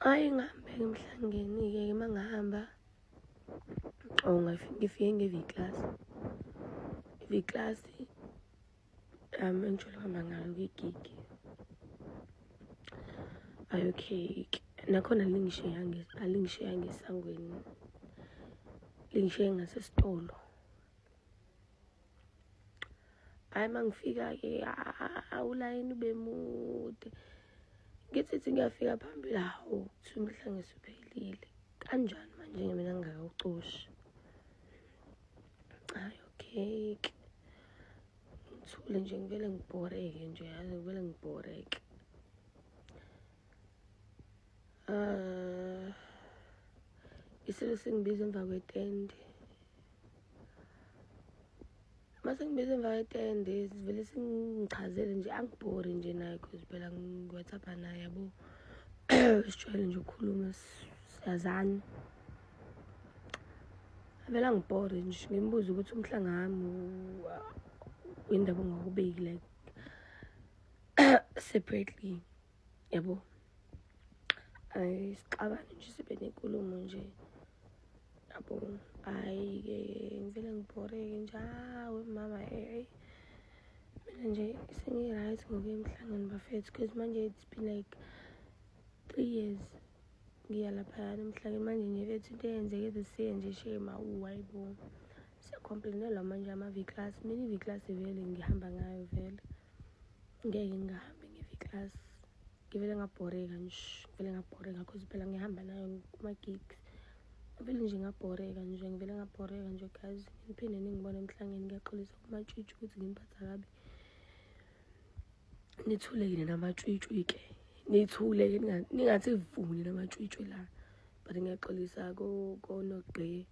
Hhayi ngihambe-ke emhlangeni-ke uma ngihamba oh ngifike nge-V-class. I-V-class engijwayele ukuhamba ngayo kwigigi. Hhayi okay-ke nakhona alingishiyanga alingishiyanga esangweni, lingishiye ngasesitolo. Hhayi uma ngifika-ke ulayini ube mude. Ngithi thi ngiyafika phambili, hawu kuthiwa umhlanga usuphelile. Kanjani manje mina ngingakawucoshi? Hhayi okay-ke. Ngithule nje ngivele ngibhoreke nje yazi ngivele ngibhoreke. Ah, isilo singibiza emva kwetende. Mase ngibiza emva kwetende sivele singichazele nje angibhori nje naye cause phela ngi-WhatsApp naye yabo. Sijwayele nje ukukhuluma siyazana. Avele angibhore nje ngimbuze ukuthi umhlanga wami indaba ongawubeki like separately yabo. Ayi sixabane nje sibe nenkulumo nje. Yabo hhayi-ke ngivele ngibhoreke nje hawu mama eh mina nje sengi-right ngokuya emhlangeni bafethu because manje it's been like 3 years ngiya laphayana emhlangeni manje nje bethu into eyenzeke this year nje shame awu hayi bo siyacomplainelwa manje ama-V class mina i-V class vele ngihamba ngayo vele ngeke ngingahambi nge-V class ngivele ngabhoreka nje ngivele ngabhoreka cause phela ngihamba nayo kuma-gigs ngivele nje ngabhoreka nje ngivele ngabhoreka nje guys ngiphinde ningibone emhlangeni ngiyaxolisa kumatshitshi ukuthi nginiphatha kabi nithulekile namatshitshi-ke nithule-ke ningathi vuni namatshitshi la but ngiyaxolisa konogqe.